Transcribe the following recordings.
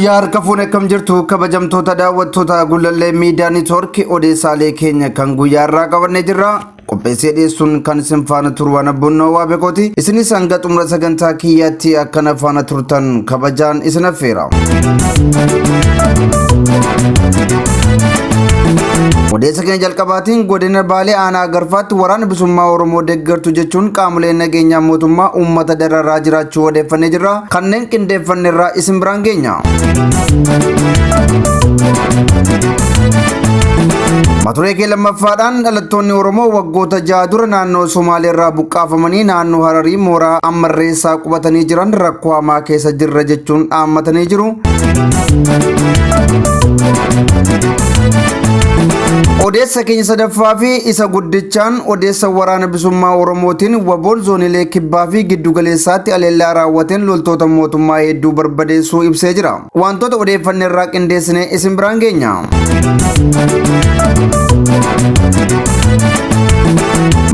Yooyyaa harka fuune akkam jirtu kabajamtoota daawwattoota Gullallee Miidiyaa Neetwoork odeessaalee keenya kan guyyaa irraa qabannee jirra. Qopheessee dhiyeessuun kan isin faana turu waan abbunnoo waa beekooti. Isinis hanga xumura sagantaa kiyyaatti akkana faana turtan kabajaan isin affeera. Odeessa keenya jalqabaatiin godina Baalee aanaa Garfaatti waraana bilisummaa Oromoo deeggartu jechuun qaamoleen nageenyaa mootummaa uummata dararaa jiraachuu odeeffannee jirra. Kanneen qindeeffanne irraa isin biraan geenya. Maturee kee lammaffaadhaan dhalattoonni Oromoo waggoota 6 dura naannoo Somaalee irraa buqqaafamanii naannoo Hararii mooraa Ammarreessaa qubatanii jiran rakkoo hamaa keessa jirra jechuun dhaammatanii jiru. Odeessa keenya sadaffaa fi isa guddichaan odeessa waraana bilisummaa Oromootiin waboon zoonilee kibbaa fi giddugaleessaatti aleellaa raawwateen loltoota mootummaa hedduu barbadeessuu ibsee jira. Wantoota odeeffanne irraa qindeessine isin biraan geenya.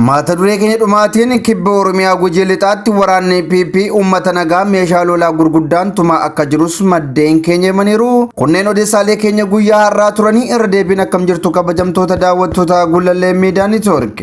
Mata duree keenya dhumaatiin kibba Oromiyaa Gujii Lixaatti waraanni PP uummata nagaa meeshaa lolaa gurguddaan tumaa akka jirus maddeen keenya himaniiru. Kunneen odeessaalee keenya guyyaa har'aa turanii irra deebiin akkam jirtu kabajamtoota daawwattoota Gullallee Miidiyaa Neetwoork.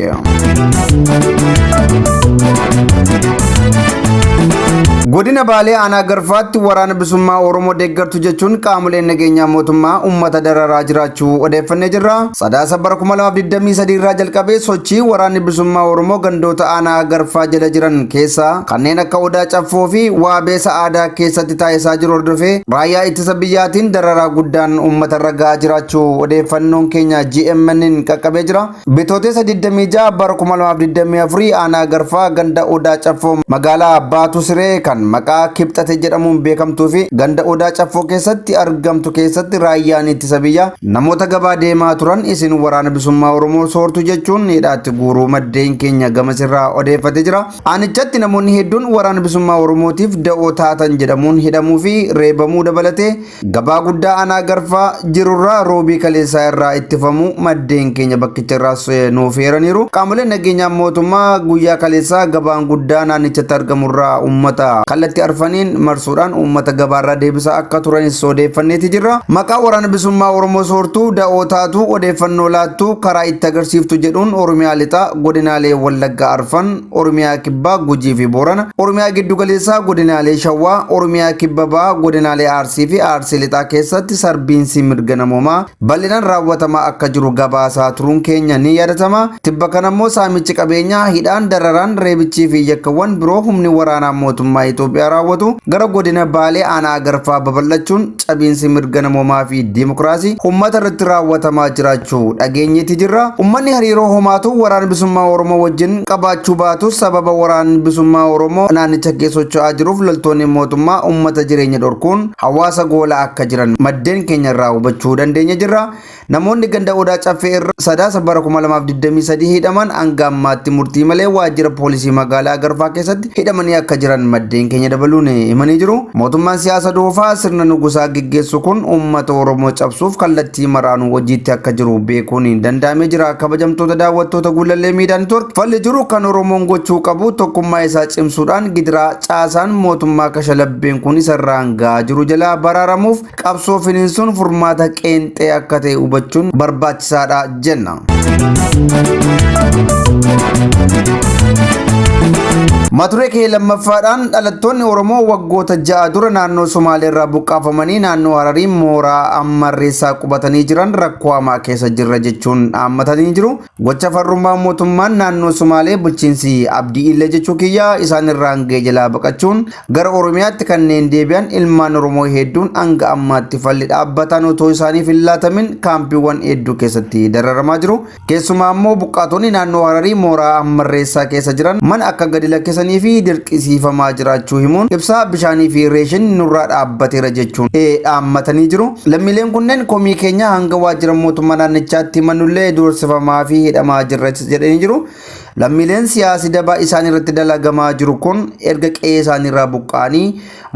Godina Baalee aanaa Garfaatti waraana bilisummaa Oromoo deeggartu jechuun qaamoleen nageenyaa mootummaa uummata dararaa jiraachuu odeeffannee jirra. Sadaasa bara 2023 irraa jalqabee sochii waraanni bilisummaa Oromoo gandoota aanaa Garfaa jala jiran keessaa kanneen akka Odaa Caffoo fi Waabee Sa'aadaa keessatti taasisaa jiru hordofee raayyaa ittisa biyyaatiin dararaa guddaan uummata irra gahaa jiraachuu odeeffannoon keenya GMN'n qaqqabee jira. Bitootessa 26 bara 2024 aanaa Garfaa ganda Odaa Caffoo magaalaa Baatu Siree kan maqaa Kibxate jedhamuun beekamtuu fi ganda Odaa Caffoo keessatti argamtu keessatti raayyaan ittisa biyyaa namoota gabaa deemaa turan isin waraana bilisummaa Oromoo soortu jechuun hidhaatti guuruu maddeen keenya gamasirraa odeeffatee jira. Aanichatti namoonni hedduun waraana bilisummaa Oromootiif da'oo taatan jedhamuun hidhamuu fi reebamuu dabalatee Gabaa guddaa aanaa Garfaa jirurraa roobii kaleessaa irraa ittifamuu maddeen keenya bakkicha irraas nuuf eeraniiru. Qaamoleen nageenyaa mootummaa guyyaa kaleessaa gabaan guddaa naannichatti argamurraa uummata kallattii arfaniin marsuudhaan uummata gabaarraa deebisaa akka turanis odeeffanneeti jirra. Maqaa waraana bilisummaa Oromoo soortuu da'oo taatuu odeeffannoo laattuu karaa itti agarsiiftu jedhuun Oromiyaa lixaa godinaalee Wallaggaa arfan Oromiyaa Kibbaa Gujii fi Boorana, Oromiyaa Giddugaleessaa Godinaalee Shawwaa, Oromiyaa Kibba Bahaa Godinaalee Arsii fi Arsii Lixaa keessatti sarbiinsi mirga namoomaa bal'inaan raawwatamaa akka jiru gabaasaa turuun keenya ni yaadatama. Tibba kana immoo saamichi qabeenyaa, hidhaan, dararaan, reebichii fi yakkawwan biroo humni waraanaa mootummaa Itoophiyaa raawwatu gara godina Baalee aanaa Agarfaa babal'achuun cabiinsi mirga namoomaa fi diimokiraasii uummata irratti raawwatamaa jiraachuu dhageenyeeti jirra. Uummanni hariiroo homaatu waraana bilisummaa Oromoo wajjin qabaachuu baatus sababa waraanni bilisummaa Oromoo naannicha keessa socho'aa jiruuf loltoonni mootummaa uummata jireenya dhorkuun hawaasa goolaa akka jiran maddeen keenya irraa hubachuu dandeenya jirra. Namoonni ganda Odaa Caffee irra Sadaasa bara 2023 hidhaman hanga ammaatti murtii malee waajjira poolisii magaalaa Agarfaa keessatti hidhamanii akka jiran maddeen keenya dabaluun himanii jiru. Mootummaan siyaasa doofaa sirna nugusaa geggeessu kun uummata Oromoo cabsuuf kallattii maraanuu hojiitti akka jiru beekuun danda'amee jira. Kabajamtoota daawwattoota Guulallee Miidiyaa Neetwoork falli jiru kan Oromoon gochuu qabu tokkummaa isaa cimsuudhaan gidiraa caasaan mootummaa kashalabbeen kun isarraan ga'aa jiru jalaa baraaramuuf Qabsoo finiinsuun furmaata qeenxee akka ta'e hubachuun barbaachisaadha jenna. Maturee kee lammaffaadhaan dhalattoonni Oromoo waggoota 6 dura naannoo Somaaleerraa buqqaafamanii naannoo Hararii mooraa Ammarreessaa qubatanii jiran rakkoo hamaa keessa jirra jechuun dhaammatanii jiru. Gocha farrummaa mootummaan naannoo Sumaalee bulchiinsi Abdii Illee jechuu kiyya isaan irraan ga'e jalaa baqachuun gara Oromiyaatti kanneen deebi'an ilmaan Oromoo hedduun hanga ammaatti falli dhaabbataan otoo isaaniif hin laatamin kaampiiwwan hedduu keessatti dararamaa jiru. Keessumaa immoo buqqaatonni naannoo Hararii mooraa Hammarreessaa keessa jiran mana akka gadi lakkisanii fi dirqisiifamaa jiraachuu himuun ibsaa bishaanii fi reeshin nurraa dhaabbateera jechuun dhaammatanii jiru. Lammiileen kunneen komii keenya hanga waajjira mootummaa naannichaatti himannullee doorsifamaa fi hidhamaa jirra jedhanii jiru. Lammiileen siyaasi dabaa isaan irratti dalagamaa jiru kun erga qe'ee isaanii irraa buqqa'anii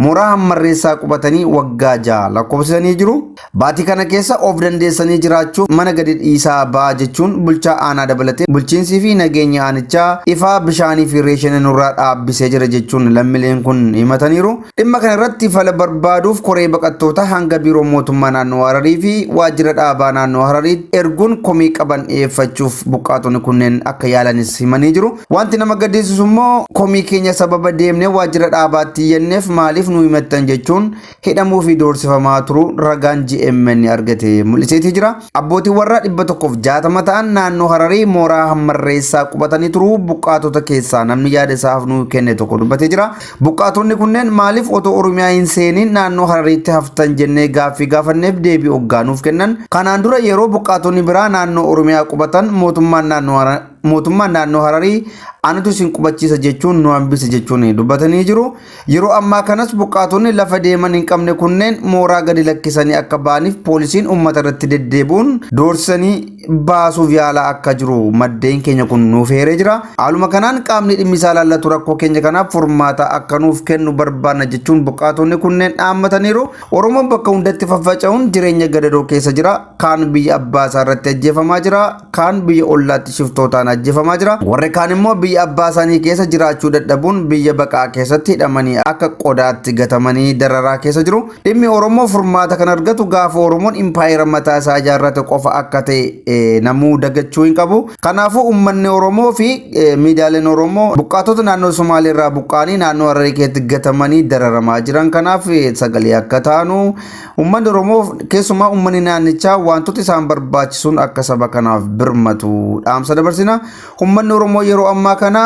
mooraa Hammarreessaa qubatanii waggaa 6 lakkoofsisanii jiru. Baatii kana keessa of dandeessanii jiraachuuf mana gadi dhiisaa ba'aa jechuun bulchaa aanaa dabalatee bulchiinsii fi nageenyi aanichaa ifaa, bishaanii fi reeshina nurraa dhaabbisee jira jechuun lammiileen kun himataniiru. Dhimma kana irratti fala barbaaduuf koree baqattootaa hanga biiroo mootummaa naannoo Hararii fi waajjira dhaabaa naannoo Harariitti erguun komii qaban dhiyeeffachuuf buqqaatonni kunneen akka yaalanis himanii jiru. Wanti nama gaddisiisu immoo komii keenya sababa deemnee waajjira dhaabaatti iyyanneef maaliif nu himattan jechuun hidhamuu fi doorsifamaa turuu ragaan GMN argate mul'iseetii jira. Abbootiin warraa 160 ta'an naannoo Hararii mooraa Hammarreessaa qubatanii turuu buqqaatota keessaa namni yaada isaaf nuu kenne tokko dubbatee jira. Buqqaatonni kunneen maaliif otoo Oromiyaa hin seeniin naannoo Harariitti haftan jennee gaaffii gaafanneef deebii oggaa nuuf kennan. Kanaan dura yeroo buqqaatonni biraa naannoo Oromiyaa qubatan mootummaan naannoo mootummaan naannoo Hararii anatu isin qubachiisa jechuun nu hambise jechuun dubbatanii jiru. Yeroo ammaa kanas buqqaatonni lafa deeman hin qabne kunneen mooraa gadi lakkisanii akka ba'aniif poolisiin uummata irratti deddeebi'uun doorsisanii baasuuf yaalaa akka jiru maddeen keenya kun nuuf eeree jira. Haaluma kanaan qaamni dhimmi isaa ilaallatu rakkoo keenya kanaaf furmaata akka nuuf kennu barbaanna jechuun buqqaatonni kunneen dhaammataniiru. Oromoon bakka hundatti faffaca'uun jireenya gadadoo keessa jira. Kaan biyya abbaa isaa irratti ajjeefamaa jira. Kaan biyya ollaatti shiftootaan ajjeefamaa jira. Warri kaan immoo biyya abbaa isaanii keessa jiraachuu dadhabuun biyya baqaa keessatti hidhamanii akka qodaatti gatamanii dararaa keessa jiru. Dhimmi Oromoo furmaata kan argatu gaafa Oromoon impaayera mataa isaa ijaarrate qofa akka ta'e namuu dagachuu hin qabu. Kanaafuu uummanni Oromoo fi miidiyaaleen Oromoo buqqaatota naannoo Somaalee irraa buqqaanii naannoo Hararii keessatti gatamanii dararamaa jiran kanaaf sagalee akka taanu uummanni Oromoo keessumaa uummanni naannichaa wantoota isaan barbaachisuun akka saba kanaaf birmatu dhaamsa dabarsina. Uummanni Oromoo yeroo ammaa kana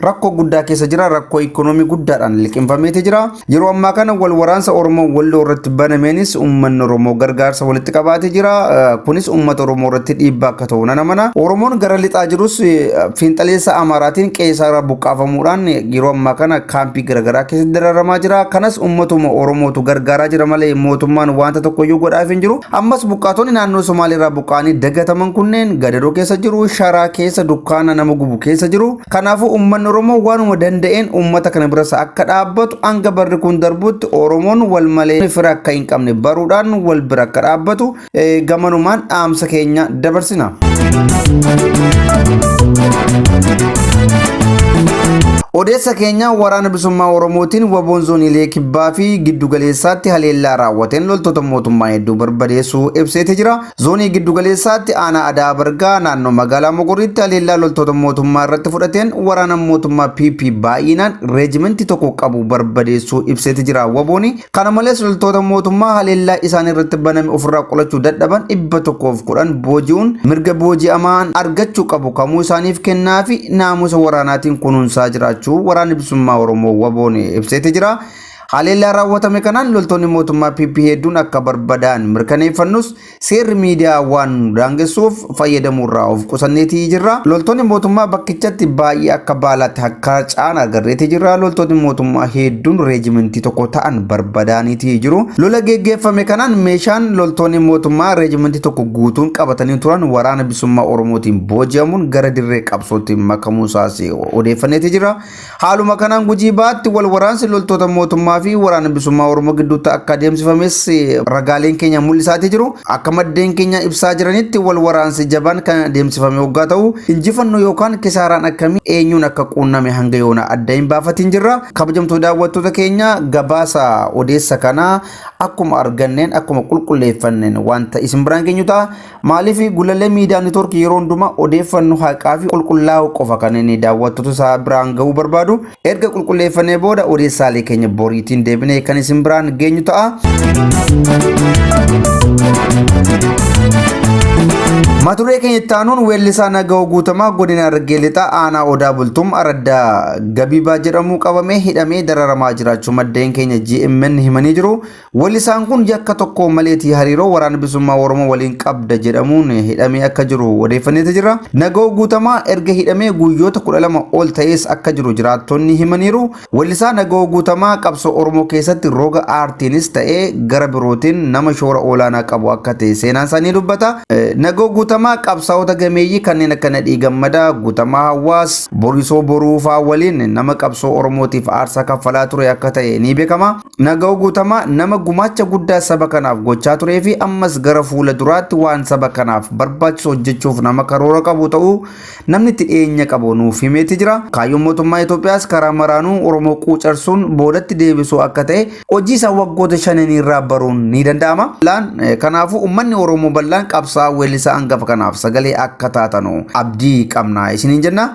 rakkoo guddaa keessa jira. Rakkoo ikoonoomii guddaadhaan liqimfameeti jira. Yeroo ammaa kana wal waraansa Oromoo Walloo irratti banameenis uummanni Oromoo gargaarsa walitti qabaatee jira. Kunis uummata Oromoo irratti dhiibbaa akka ta'u nan amana. Oromoon gara lixaa jirus fiinxaleessa Amaaraatiin qe'ee isaa irraa buqqaafamuudhaan yeroo ammaa kana kaampii garaagaraa keessatti dararamaa jira. Kanas uummatuma Oromootu gargaaraa jira malee mootummaan wanta tokkoyyuu godhaaf hin jiru. Ammas buqqaatonni naannoo Somaalee irraa buqqa'anii dagataman kunneen gadadoo keessa jiru, sharaa keessa, dukkaana nama gubu keessa jiru. Kanaafuu uummanni Oromoo waanuma danda'een uummata kana biras akka dhaabbatu hanga barri kun darbutti Oromoon wal malee fira akka hin qabne baruudhaan wal bira akka dhaabbatu gamanumaan dhaamsa keenya dabarsina. Odeessa keenya waraana bilisummaa Oromootiin waboon zooniilee kibbaa fi giddu galeessaatti haleellaa raawwateen loltoota mootummaa hedduu barbadeessuu ibseeti jira. Zoonii giddu galeessaatti aanaa Adaa Bargaa naannoo magaalaa Mogoriitti haleellaa loltoota mootummaa irratti fudhateen waraana mootummaa PP baay'inaan reejimentii tokko qabu barbadeessuu ibseeti jira wabooni. Kana malees loltoota mootummaa haleellaa isaan irratti baname ofirraa qolachuu dadhaban 110 booji'uun mirga booji'amaan argachuu qabu kamuu isaaniif kennaa fi naamusa waraanaatiin kunuunsaa jiraachuu waraanni bilisummaa Oromoo waboon ibseeti jira. Haleellaa raawwatame kanaan loltoonni mootummaa PP hedduun akka barbadaa'an mirkaneeffannus seerri miidiyaa waan nu daangessuuf fayyadamuurraa of qusanneetii jirra. Loltoonni mootummaa bakkichatti baay'ee akka baalaatti harca'an agarreetii jirra. Loltoonni mootummaa hedduun reejimentii tokko ta'an barbadaaniitii jiru. Lola geggeeffame kanaan meeshaan loltoonni mootummaa reejimentii tokko guutuun qabatanii turan waraana bilisummaa Oromootiin booji'amuun gara dirree qabsootti makamuu isaas odeeffanneetii jira. Haaluma kanaan Gujii Bahaatti wal waraansi loltoota mootummaa fi waraana bilisummaa Oromoo gidduutti akka adeemsifames ragaaleen keenya mul'isaatii jiru. Akka maddeen keenya ibsaa jiranitti wal waraansi jabaan kan adeemsifame waggaa ta'u injifannoo yookaan kisaaraan akkamii eenyuun akka quunname hanga yoona adda hin baafatiin jirra. Kabajamtoota daawwattoota keenya gabaasa odeessa kanaa akkuma arganneen akkuma qulqulleeffanneen wanta isin biraan geenyu ta'a. Maaliif Gulallee Miidiyaa Neetwoork yeroo hundumaa odeeffannoo haqaa fi qulqullaa'u qofa kan inni daawwattoota isaa biraan ga'uu barbaadu. Erga qulqulleeffannee booda odeessaalee keenya boriitiin deebinee kan isin biraan geenyu ta'a. Mata duree keenya itti aanuun weellisaa Nagawoo Guutamaa godina Harargee Lixaa aanaa Odaa Bultum araddaa Gabiibaa jedhamu qabamee hidhamee dararamaa jiraachuu maddeen keenya GMN himanii jiru. Weellisaan kun yakka tokko maleetii hariiroo waraana bilisummaa Oromoo waliin qabda jedhamuun hidhamee akka jiru odeeffanneeti jira. Nagawoo Guutamaa erga hidhamee guyyoota 12 ol ta'ees akka jiru jiraattonni himaniiru. Weellisaa Nagawoo Guutamaa qabsoo Oromoo keessatti roga aartiinis ta'ee gara birootiin nama shoora olaanaa qabu akka ta'e seenaan isaanii dubbata. Nagawoo Guutamaa Guutamaa qabsaa'ota gameeyyii kanneen akka Nadhii Gammadaa, Guutamaa Hawaas, Borisoo Boruu fa'aa waliin nama qabsoo Oromootiif aarsaa kaffalaa ture akka ta'e ni beekama. Naga'oo Guutamaa nama gumaacha guddaa saba kanaaf gochaa turee fi ammas gara fuula duraatti waan saba kanaaf barbaachisu hojjechuuf nama karoora qabu ta'uu namni itti dhiyeenya qabu nuuf himeeti jira. Kaayyoon mootummaa Itoophiyaas karaa maraanuu Oromoo quucarsuun boodatti deebisuu akka ta'e hojii isaa waggoota shananii irraa baruun ni danda'ama. Kanaafuu uummanni Oromoo bal'aan qabsaa'aa weellisaa hangafa kanaaf sagalee akka taatanu abdii qabna isiniin jenna.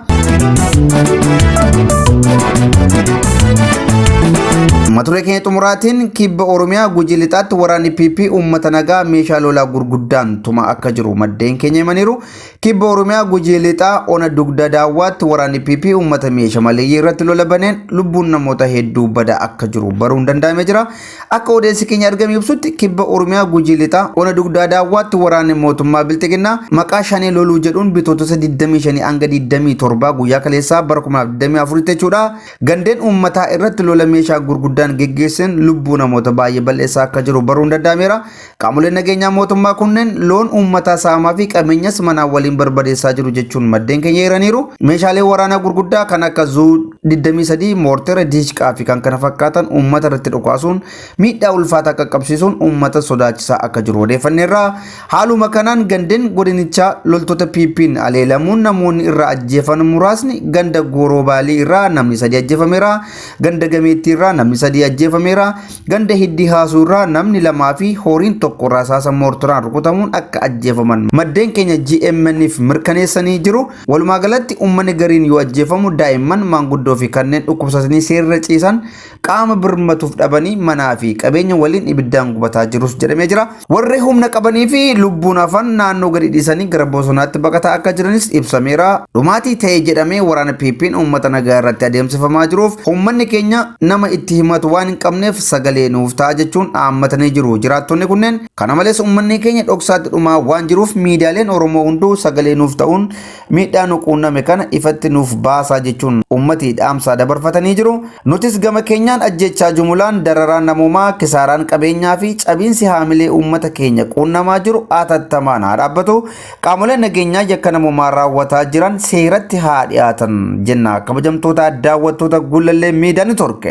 Mata duree keenya xumuraatiin kibba Oromiyaa Gujii Lixaatti waraanni PP uummata nagaa meeshaa lolaa gurguddaan tuma akka jiru maddeen keenya himaniiru. Kibba Oromiyaa Gujii Lixaa ona dugda daawwaatti waraanni PP uummata meeshaa maleeyyii irratti lola baneen lubbuun namoota hedduu badaa akka jiru baruun danda'amee jira. Akka odeessi keenya argame ibsutti kibba Oromiyaa Gujii Lixaa ona dugda daawwaatti waraanni mootummaa Bilxiginnaa maqaa shanee loluu jedhuun bitootessa 25 hanga 27 guyyaa kaleessaa bara 2024 jechuudha. Gandeen uummataa irratti lola meeshaa gurguddaan geggeessan lubbuu namoota baay'ee balleessaa akka jiru baruun danda'ameera. Qaamoleen nageenyaa mootummaa kunneen loon uummataa saamaa fi qabeenyas manaa waliin barbadeessaa jiru jechuun maddeen keenya eeraniiru. Meeshaalee waraanaa gurguddaa kan akka Zuu 23, Moortera, Diishqaa fi kan kana fakkaatan uummata irratti dhukaasuun miidhaa ulfaataa qaqqabsiisuun uummata sodaachisaa akka jiru odeeffanneerra. Haaluma kanaan gandeen godinichaa loltoota PP'n aleelamuun namoonni irraa ajjeefan muraasni ganda Gooroo Baalii irraa namni sadii ajjeefameera. Ganda Gameettii irraa namni sadii ajjeefameera. Ganda Hiddii Haasuu irraa namni lamaa fi horiin tokko rasaasa moortoraan rukutamuun akka ajjeefaman maddeen keenya GMN'f mirkaneessanii jiru. Walumaa galatti uummanni gariin yoo ajjeefamu daa'imman maanguddoo fi kanneen dhukkubsatanii seerra ciisan qaama birmatuuf dhabanii manaa fi qabeenya waliin ibiddaan gubataa jirus jedhamee jira. Warri humna qabanii fi lubbuun hafan naannoo gadi dhiisanii gara bosonaatti baqataa akka jiranis ibsameera. Dhumaatii ta'e jedhamee waraana PP'n uummata nagaa irratti adeemsifamaa jiruuf uummanni keenya nama itti himatu waan hin qabneef sagalee nuuf ta'a jechuun dhaammatanii jiru. Jiraattonni kunneen kana malees uummanni keenya dhoksaatti dhumaa waan jiruuf miidiyaaleen Oromoo hunduu sagalee nuuf ta'uun miidhaa nu quunname kana ifatti nuuf baasaa jechuun uummati dhaamsaa dabarfatanii jiru. Nutis gama keenyaan ajjechaa jumulaan dararaan namoomaa kisaaraan qabeenyaa fi cabiinsi haamilee uummata keenya quunnamaa jiru atattamaan haa dhaabbatu. Qaamoleen nageenyaa yakka namoomaa raawwataa jiran seeratti haa dhiyaatan jenna. Kabajamtoota daawwattoota Gullallee Miidiyaa Network.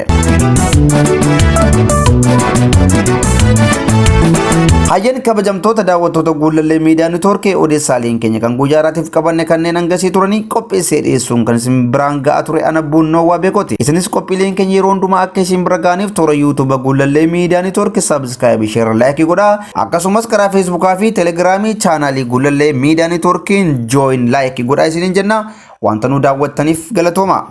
Hayyeen kabajamtoota daawwattoota Gullallee Miidiyaa Network odeessaaleen keenya kan guyyaa har'aatiif qabanne kanneen hangasii turanii qopheessee dhiyeessuun kan isin biraan ga'aa ture ana Buunnoo waa beekoti. Isinis qophiileen keenya yeroo hundumaa akka isin bira ga'aniif toora YouTube Gullallee Miidiyaa Network subscribe, share, like godhaa. Akkasumas karaa Feesbuukaa fi Telegiraamii chaanaalii Gullallee Miidiyaa Networkiin join like godhaa isiniin jenna. Wanta nu daawwattaniif galatooma.